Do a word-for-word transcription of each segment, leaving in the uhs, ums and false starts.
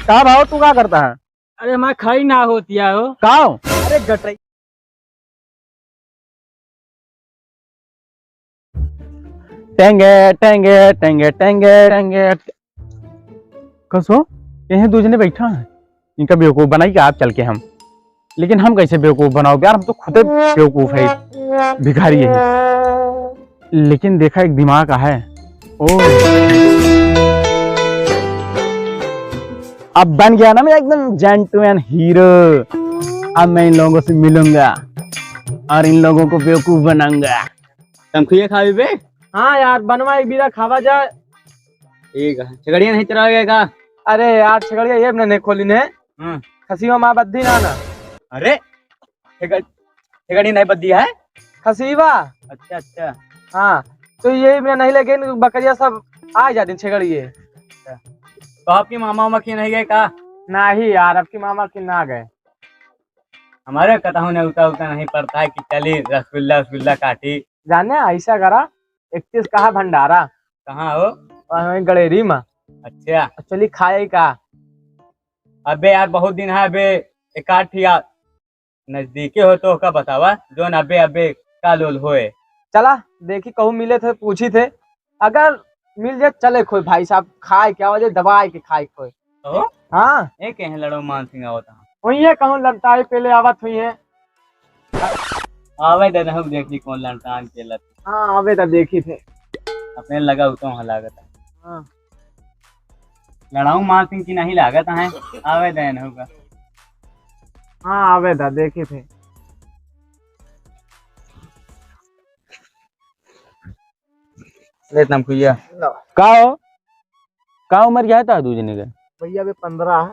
का भाव, तू का करता है? अरे, हमार खई ना होती है हो। का हो? अरे, गटई। टेंगे, टेंगे, टेंगे, टेंगे, टेंगे। कसो, यहीं दू जने बैठा है। इनका बेवकूफ बनाई कि आप चल के हम। लेकिन हम कैसे बेवकूफ बनाओ यार, हम तो खुदे बेवकूफ है, भिखारी है। लेकिन देखा, एक दिमाग है। ओ। अब बन गया ना मैं एकदम gentleman hero। अब मैं इन लोगों से मिलूंगा और इन लोगों को बेवकूफ बनाऊंगा। तमखुइया खावे बे? हाँ यार, बनवा एक बीरा खावा जा। ठीक है, छगड़िया नहीं चरावे गए का? अरे यार, छगड़िया ये हमने नहीं खोली ने। हाँ। खसीवा माँ बद्दी ना ना। अरे, छेगड़-, छेगड़ी नहीं बद्दी है? खसीवा। अच्छा, अच्छा। हाँ, तो यही में नहीं, लेकिन बकरिया सब आ जाती छेगड़िए। अच्छा। तो आपके मामा उमा की नहीं गए का? नहीं यार, आपके मामा की ना गए। हमारे कतहूँ नेवता उता नहीं पड़ता है कि चली रसगुल्ला, रसगुल्ला काटी। जाने ऐसा करा, इकतीस का है भंडारा। कहाँ हो? और वहीं गड़ेरी में। अच्छा। चली खाए का? अबे यार, बहुत दिन है, अबे एक आध ठिया नजदीके हो तो का बतावा, जोन अबे अबे का लोल होए। चला देखी, कहूँ मिले थे, पूछी थे, अगर मिल जाए चले खोए भाई साहब, खाए क्या वजह दबाए के खाए खोए। तो? हाँ। ए कहे लड़ो मान सिंह आवत है। वही है, कहूँ लड़ताई पहले आवत हुई है। आवे दे रहू, देखी कौन लड़तान के लत। हाँ, आवे दा देखी थे। अपने लगा उतो हाँ लागत है। हाँ। लड़ाऊ मान सिंह की नहीं लागत है। आवे दे रहू का। हाँ, आवे दा देखी थे। ले तमखुइया। लो। का हो? का उम्र क्या है ता दू जने के? भैया, अबे पन्द्रह है।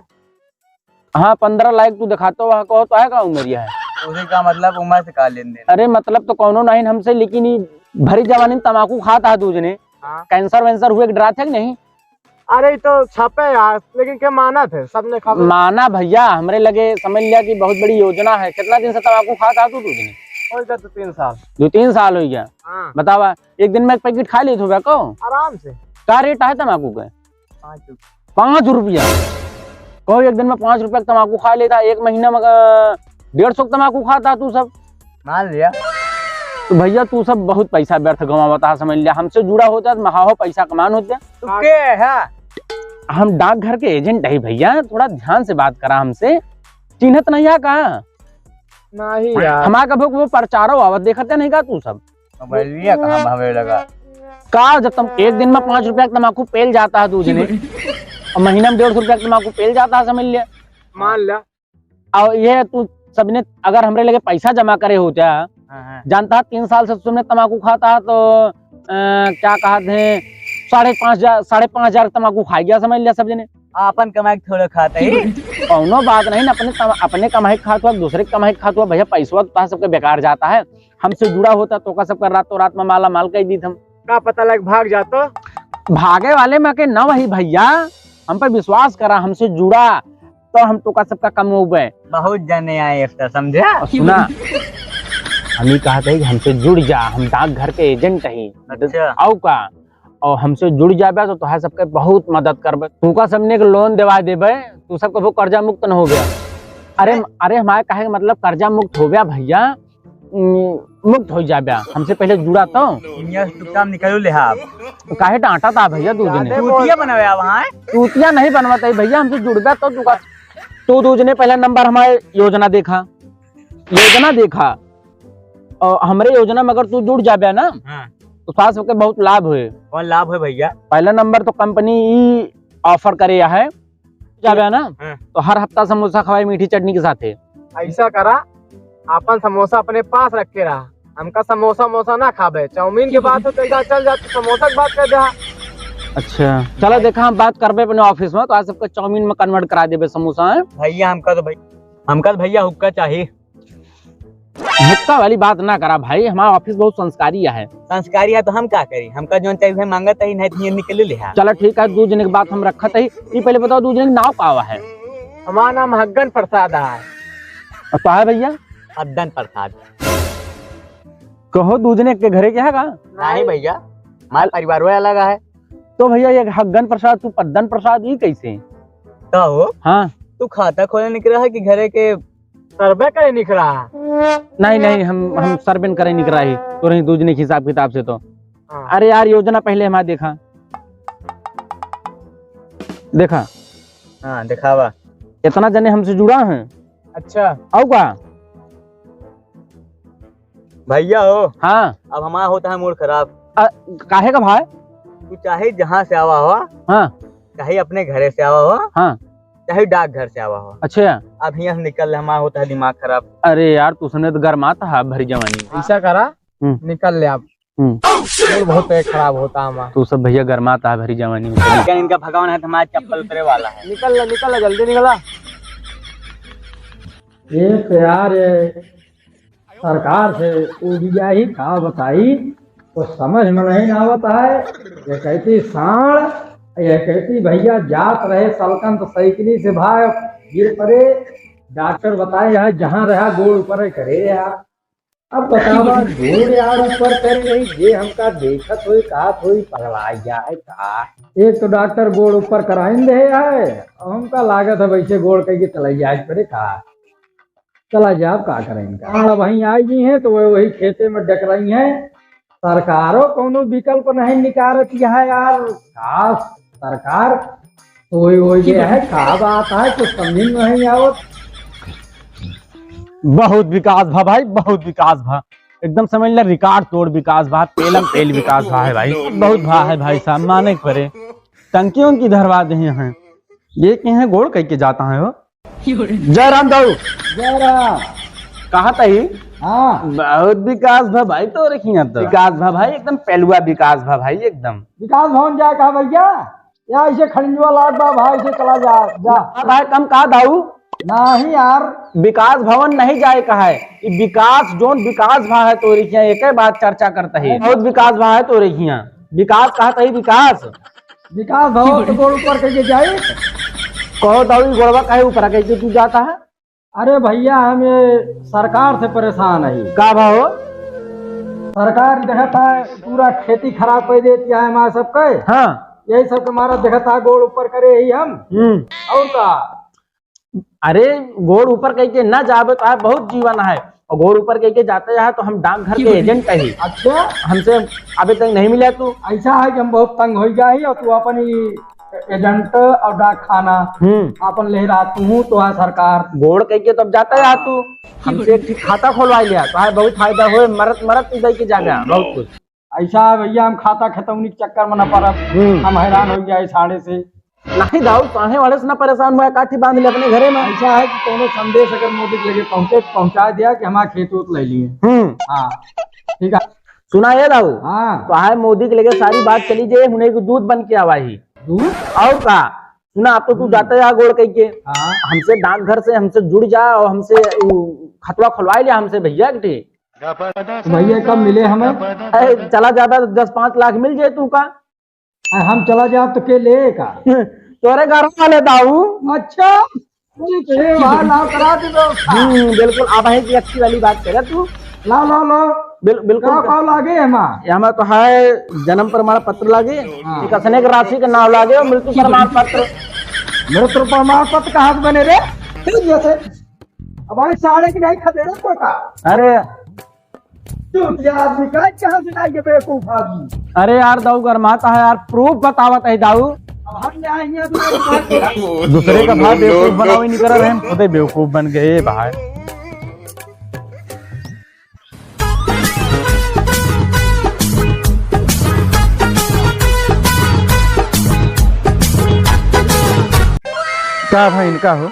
हाँ, पन्द्रह लायक तू दिखातो वहाँ, कहो तो है का उम्र यह है? उसे का मतलब, उम्र से का लेन देन? अरे, मतलब तो कौनो नहीं हमसे, लेकिन ई भरी जवानी में तमाकू खाता है दू जने। हाँ। कैंसर वैंसर हुए के डरा थे कि नहीं? अरे, ई तो छपे यार, लेकिन के माना थे, सबने खबर। माना भैया, हमरे लगे समझ लिया कि बहुत बड़ी योजना है। कितना दिन से तमाकू खाता है तू दू जने? हो गया दो तीन साल। दो तीन साल हो गया। हाँ। बतावा, एक दिन में एक पैकेट खा लेत होगा को? आराम से। का रेट है तमाकू के? पाँच रुपया। पाँच रुपया। कहो एक दिन में पाँच रुपया के तमाकू खा लेता, एक महीना में, अ, डेढ़ सौ के तमाकू खाता तू सब। मान लिया। तो भैया तू सब बहुत पैसा व्यर्थ गंवावता है, समझ लिया। हमसे जुड़ा होता तो महाहो पैसा कमान होता। तू के है? हम डाकघर के एजेंट है भैया, थोड़ा ध्यान से बात करा हमसे। चिन्हत नहीं है का? नहीं यार। हमारे कभो वो प्रचारो आवत देखते नहीं का तू सब? मोबाइलिया कहाँ भावे लगा? का जब तुम एक दिन में पाँच रुपया के तमाकू पेल जाता है दू जने, और महीना में डेढ़ सौ रुपया के तमाकू पेल जाता है, समझ लिया। मान लिया। और ये तू सबने अगर हमरे लगे पैसा जमा करे होता, हाँ, हाँ। जानता है तीन साल से तुमने तमाकू खाता है तो, अ, क्या कहते हैं, साढ़े पाँच हजार, साढ़े पाँच हजार तमाकू खा गया, समझ लिया सब जने। आपन कमाई के थोड़े खाते ही। कौनो बात नहीं ना, अपने कमा-, अपने कमाई के खात हुआ, दूसरे के कमाई के खात हुआ, भैया पैसवा तो सबके बेकार जाता है। हमसे जुड़ा होता तो का सबका रातों रात में माला माल कर दी हम। का पता लग भाग जातो। भागे वाले में के न वही भैया, हम पे विश्वास करा, हमसे जुड़ा तो हम तो का सबका कम हो गए। बहुत जने आए अफसर, समझा? और सुना, हम ही कहते हैं कि हमसे जुड़ जा, हम डाकघर के एजेंट ही। अच्छा। आओ का, और हमसे जुड़ जाबे तो तोहार सबके बहुत मदद करबे। तू का सबने के लोन देवा देबे, तू सब कभो कर्जा मुक्त न हो गया। अरे, अरे हमारे कहे के मतलब कर्जा मुक्त हो गया भैया, उम, मुक्त हो जाबे। हमसे पहले जुड़ा तो। इनिया से चुपचाप निकलो ले आप। तो काहे डांटा था भैया दू जने? चूतिया बनावे आप, हाँ? चूतिया नहीं बनवाते भैया, हमसे जुड़बे तो तू का, तू दू जने पहला नंबर हमारे योजना देखा, योजना देखा। और हमरे योजना में अगर तू जुड़ जाबे ना, हाँ। तो सास सबके बहुत लाभ होए। कौन लाभ है भैया? पहला नंबर तो कंपनी ई ऑफर करे है, जाबे ना, हाँ। तो हर हफ्ता समोसा खवाए मीठी चटनी के साथे। ऐसा करा, अपन समोसा अपने पास रख के रहा, हमका समोसा मोसा ना खाबे। चाउमीन के बात हो तो ऐसा चल जात, समोसा के बात कर दे। अच्छा, चला देखा, हम बात करबे अपने ऑफिस में, तो आज सबका चाउमीन में कन्वर्ट करा देबे समोसा, हैं? भैया, हमका तो भाई, हमका तो भैया हुक्का चाहिए। हुक्का वाली बात ना करा भाई, हमारा ऑफिस बहुत संस्कारी है। संस्कारी है तो हम का करी? हमका जोन चाहिए है मांगत ही, नहीं तो ये निकल ले है। चला ठीक है, दू जने के बात हम रखत ही। ई पहले बताओ, दू जने के नाव का है? हमारा नाम हग्गन प्रसाद है। और का है भैया? हद्दन प्रसाद। कहो, दू जने के घरे के है का? नहीं भैया, हमारे परिवार वो अलग है। तो भैया, ये हग्गन प्रसाद, तू पद्दन प्रसाद, ई कैसे? का हो? हाँ। तू खाता खोले निकरा है कि घरे के सर्वे करे निकरा है? नहीं, नहीं, हम, हम सर्वे न करे निकरा ही। तो रही दूजने के हिसाब किताब से तो। हाँ। अरे यार, योजना पहले हमार देखा। देखा। हाँ, देखावा। इतना जने हमसे जुड़ा है। अच्छा। आऊ का? भैया हो। हाँ। अब हमारा होता है मूड खराब। अ, काहे का भाई? तू चाहे जहाँ से आवा हो। हाँ। चाहे अपने घरे से आवा हो। हाँ। चाहे डाकघर से आवा हो। अच्छा। अब यहाँ से निकल ले, हमारा होता है दिमाग खराब। अरे यार, तू सुने तो गरमात है भरी जवानी। ऐसा करा, हम्म। निकल ले आप। हम्म। मूड बहुत है खराब होता हमारा। तू सब भैया गरमात है भरी जवानी में। क्या इनका भगवान है तो हमारा चप्पल उतरे वाला है। निकल ले, निकल ले, जल्दी निकला। ये तो यार, ये सरकार से उबिया ही का बताई, कुछ समझ में नहीं आवत है। ये कहती साँड़, ये कहती भैया जात रहे सलकन तो साइकिली से भाई गिर पड़े, डॉक्टर बताए है जहाँ रहा गोड़ ऊपर करे यार। अब बतावा, गोड़ यार ऊपर करे रही, जे हमका देखत होई, कहत होई, पगला जाए का। एक तो डॉक्टर गोड़ ऊपर कराइन दे है, और हमका लागत है वैसे गोड़ कह के चला जाए पड़े का। चला जाब, का करें इनका। और वहीं आई गई हैं, तो वह वही खेते में डकराई हैं। सरकारों कोनो विकल्प नहीं निकारत है यार। का सरकार कोई, वही ये है, का बात है, कुछ समझ में नहीं आवत। बहुत विकास भा भाई, बहुत विकास भा। एकदम समझ ले, रिकॉर्ड तोड़ विकास भा, पेलम पेल विकास भा है भाई, बहुत भा है भाई साहब, माने के परे। टंकी उनकी धरवा दे हैं, ये के हैं गोड़ कह के जाता है हो। जय राम दाऊ। जय राम। कहाँ तही? हाँ। बहुत विकास भा भाई तोरे हियाँ तो। विकास भा भाई, एकदम पेलुआ विकास भा भाई, एकदम। विकास भवन जाए कहा भैया? या इसे खनिजवा लाग बा भाई, इसे चला जा, जा। हाँ भाई, कम कहा दाऊ? नहीं यार। विकास भवन नहीं जाए कहा है। ये विकास जोन विकास भा है तोरे हियाँ, एक बात चर्चा करता है। बहुत विकास भा है तोरे हियाँ। विकास कहा तही विकास। विकास भवन तो गोड़ ऊपर करके जाई। कहो दाऊ, ई गोड़वा काहे ऊपर करके तू जाता है? अरे भैया, हम ये सरकार से परेशान है। का भा हो? सरकार देखत है पूरा खेती खराब कर देती है हमारे सबके। हाँ। यही सब के मारा देखत है गोड़ ऊपर करे ही हम। हम्म। और का? अरे, गोड़ ऊपर कह के ना जाबे तो है, बहुत जीवन है। और गोड़ ऊपर कह के जाते है तो हम डाकघर के एजेंट है। अच्छा। हमसे अभी तक नहीं मिला तू। ऐसा है कि हम बहुत तंग हो गया ही और तू अपन ही एजेंट और डाकखाना हम्म। अपन ले रहा तू हूँ तो है सरकार। गोड़ कह के तब जाता है तू, हमसे एक ठीक खाता खोलवा लिया तो है बहुत फायदा होए, मरत मरत तू दे के जाना बहुत कुछ। ऐसा है भैया, हम खाता खतौनी के चक्कर में न पड़ब। हम्म। हम हैरान हो गया है साढ़े से। नहीं दाऊ, साढ़े वाले से ना परेशान हुआ, काठी बांध ले अपने घरे में। ऐसा है कि कोनो संदेश अगर मोदी के लगे पहुंचे, तो पहुंचा दिया कि हमारा खेत उत ले लिए। हम्म। हाँ, ठीक है। सुना ये दाऊ, हाँ। तो आए मोदी के लगे सारी बात चली जाए, उन्हें को दूत बन के आवा ही। दूत? और का? सुना, अब तो तू हम्म। जाता है गोड़ कह के। हाँ। हमसे डाकघर से हमसे जुड़ जा और हमसे उ, खतवा खुलवा लिया हमसे भैया के। तो भैया कब मिले हमें? ए, चला जाबे तो दस पाँच लाख मिल जाए तू का। आ, हम चला जाब तो के ले का? तोरे घर वाले दाऊ। अच्छा, ठीक है, वहाँ लाओ, करा दे व्यवस्था। हम्म, बिल्कुल, अब है कि अच्छी वाली बात करे तू। लाओ, लाओ, लाओ। बिल-, बिल्कुल। का, का लागे हमा? ये हमा तो है जन्म प्रमाण पत्र लागे, हाँ। एक असने के राशि के नाम लागे और मृत्यु प्रमाण पत्र। मृत्यु प्रमाण पत्र कहाँ से बने रे? ठीक है, अब भाई साढ़े की नहीं खदेड़े तो का? अरे। चूतिया आदमी का, कहाँ से लाएंगे बेवकूफ आदमी? अरे यार, दाऊ गरमाता है यार, proof बतावत है दाऊ। अब हम ले आएंगे तुम्हारे पास। दूसरे का भाई बेवकूफ बनावे नहीं कर रहे, हम खुदे बेवकूफ बन गए भाई। का भाई इनका हो?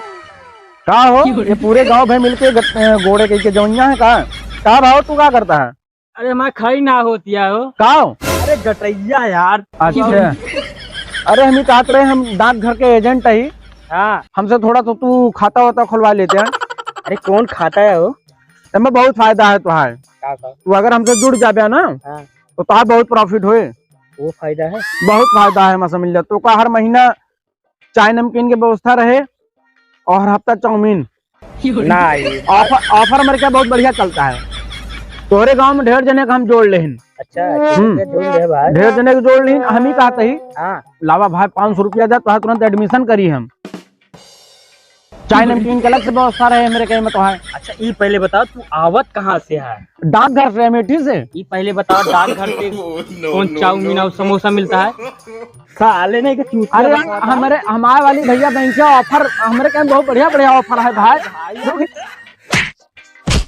का हो? ये पूरे गांव भर मिलके गत-, अ, गोड़े कह के जवनिया है का? का भाव तू का करता है? अरे हमार खई ना होती है हो। का हो? अरे गटैया यार। अच्छा। अरे हम ही कहत रहे, हम डाकघर के agent ही। हाँ। हमसे थोड़ा तो तू खाता वाता खुलवा लेते हैं। अरे कौन खाता है हो? एमे बहुत फायदा है तुहार। का, का? तू अगर हमसे जुड़ जाबे ना, हाँ। तो तुहार बहुत profit होए। वो फायदा है? बहुत फायदा है, मैं समझ लिया। तो का हर महीना चाय नमकीन के व्यवस्था रहे और हर हफ्ता चाउमीन। ना, ये offer, offer मेरे क्या बहुत बढ़िया चलता है। तोहरे गांव में ढेर जने का हम जोड़ लेहिन। अच्छा, हम्म। कितने जोड़ ले भाई? ढेर जने के जोड़ लेहिन, हम ही कहते ही। हाँ। लावा भाई, पाँच सौ रुपया दे, तुहार तुरंत admission करी हम। चाय नमकीन के अलग से व्यवस्था रहे हमरे कहीं में तो है। अच्छा, ई पहले बताओ, तू आवत कहाँ से है? डाकघर से, अमेठी से। ई पहले बताओ, डाकघर से कौन चाउमीन और समोसा मिलता है? साले नहीं के चूतिया अरे, बना था। हमरे, हमारे वाली भैया बैंक का ऑफर, हमरे कहीं बहुत बढ़िया बढ़िया ऑफर है भाई।